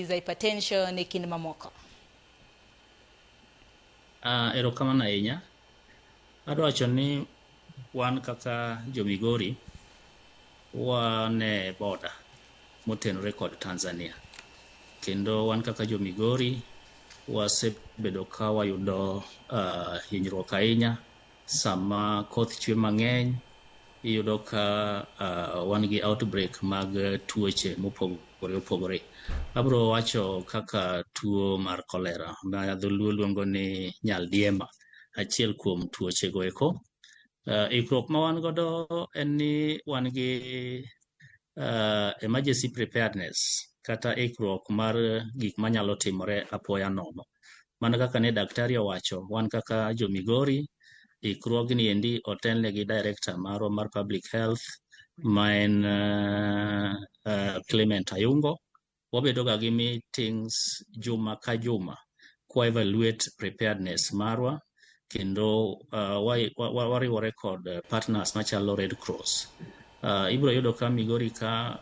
Hypertension e kind mamoko. Erokamano ahinya. Adwa wacho ni wan kaka jo Migori wan e border motenore kod Tanzania. Kendo wan kaka jo Migori wasebedo ka wayudo hinyruok ahinya sama koth chwe mang'eny. Iyudo ka wan gi outbreak mag tuoche mopogore opogore. Abiro wacho kaka tuo mar cholera ma dholuo luongo ni nyaldiema, achiel kuom tuoche go eko. Ikruok ma wan godo en ni wan gi emergency preparedness kata ikruok mar gik manyalo timore apoya nono. Mana kaka ne daktari owacho, wan kaka jo Migori, ikruogni endi otelne gi director marwa mar public health ma en Clement Ayungo. Wabedo ga gi meetings juma ka juma kwa evaluate preparedness marwa kendo wariwore kod partners machalo Red Cross. Ibiro yudo ka Migori ka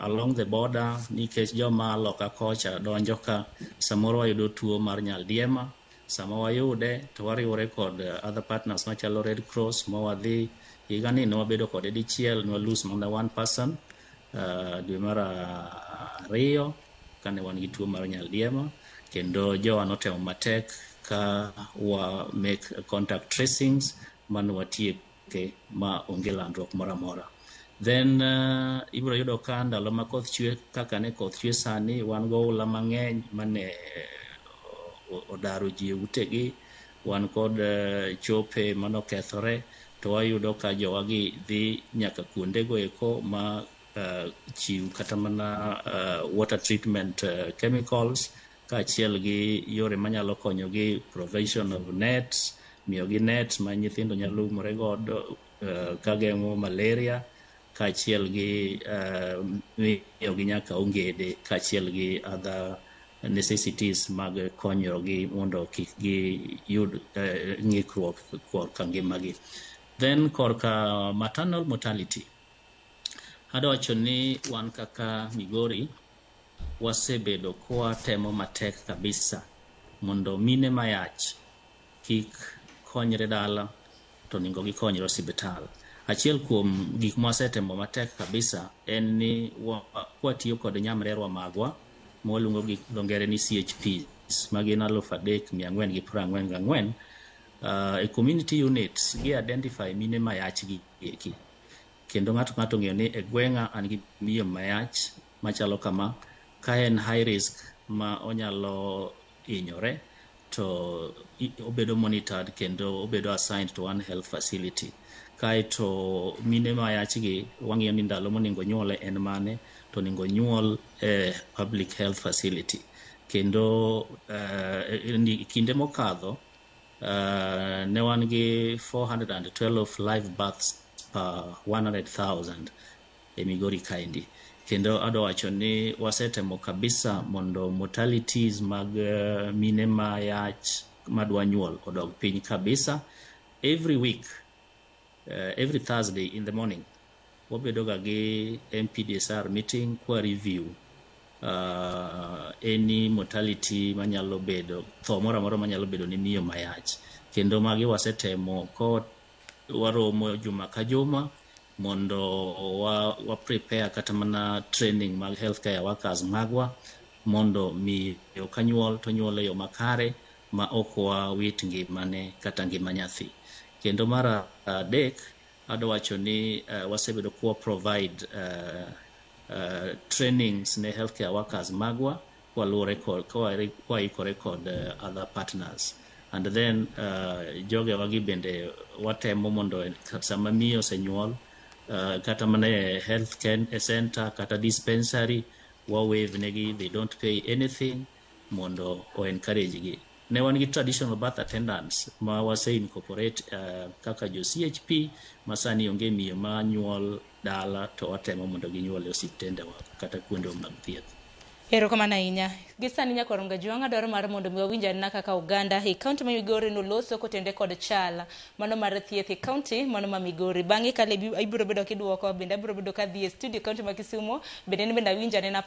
along the border, nikech joma loka kocha donjo ka, samoro wayudo tuo mar nyaldiema. Sama wayude to wariwore kod other partners machalo Red Cross ma wadhi. Higani ne wabedo kode dichiel, ne wa lose mana one person dwe mar ariyo kane wan gi tuo mar nyaldiema, kendo jowa notemo matek ka wa make contact tracings mane watieke ma onge landruok moro amora. Then ibiro yudo ka ndalo ma koth chwe, kaka ne koth chwe sani, wan goula mang'eny mane odaro ji e utegi, wan kod chope manokethore, to wayudo ka jowagi dhi nyaka kuondego eko ma chiw kata mana water treatment chemicals kaachiel gi yore manyalo konyogi, provision of nets, miyogi net ma nyithindo nyalo umore godo ka geng'o malaria, kaachiel gi miyogi nyaka ongede, kaachiel gi other necessities mag konyogi mondo kik giyud ng'ikruok korka ngimagi. Then korka maternal mortality, adwa wacho ni wan kaka Migori wasebedo kwatemo matek kabisa mondo mine mayach kik konyre dala to onego gikonyre osiptal. Achiel kuom gik mwasetemo matek kabisa en ni kwatiyo kod nyamrerwa magwa ma waluongo gi dho ngere ni CHPs, magin 3444 e community units, gi identify mine mayach gi eki, kendo ng'ato ng'ato ong'eyo ni e gweng'a an gi miyo mayach machalo kama, ka en high risk ma onyalo hinyore, to obedo monitored kendo obedo assigned to one health facility. Kaeto mine mayach gi wang'iyo ni ndalo monego nyuole en mane, to onego nyuol e public health facility. Kendo kinde mokadho ne wan gi 412 live births per 100,000 e Migori kaendi. Kendo adwa wacho ni wasetemo kabisa mondo mortalities mag mine mayach madwa nyuol odog piny kabisa. Every week, every Thursday in the morning, wabedo ga gi MPDSR meeting kwa review any mortality manyalo bedo, tho moro amora manyalo bedo ni miyo mayach. Kendo magi wasetemo ko waromo juma ka juma mondo wa prepare kata mana training mag healthcare workers magwa mondo miyo ka nyuol to nyuol e yo makare ma ok wawit ngimane kata ngima nyathi. Kendo mar adek, adwa wacho ni wasebedo kwa provide trainings ne healthcare workers magwa kwaluwore kod kwaikore kod other partners. And then jogewa gi bende watemo mondo sama miyo osenyuol, kata mana e health center kata dispensary, wa waive negi, they don't pay anything, mondo o encourage gi. Ne wan gi traditional birth attendants ma wase incorporate kaka jo CHP, ma sani onge miyo ma nyuol dala, to watemo mondo ginyuol e osiptendewa kata kuonde mag thieth. Erokamano ahinya. Gi sani, nyakwar Ongajwang', adwaro mar mondo mi wawinj anena kaka oganda e kaunti ma Migori noloso kotende kod chal mano mar thieth e kaunti mano ma Migori. Bang'e kale ibiro bedo kiduoko, bende abiro bedo kadhi e studio kaunti ma Kisumo, bende en bende awinj anena.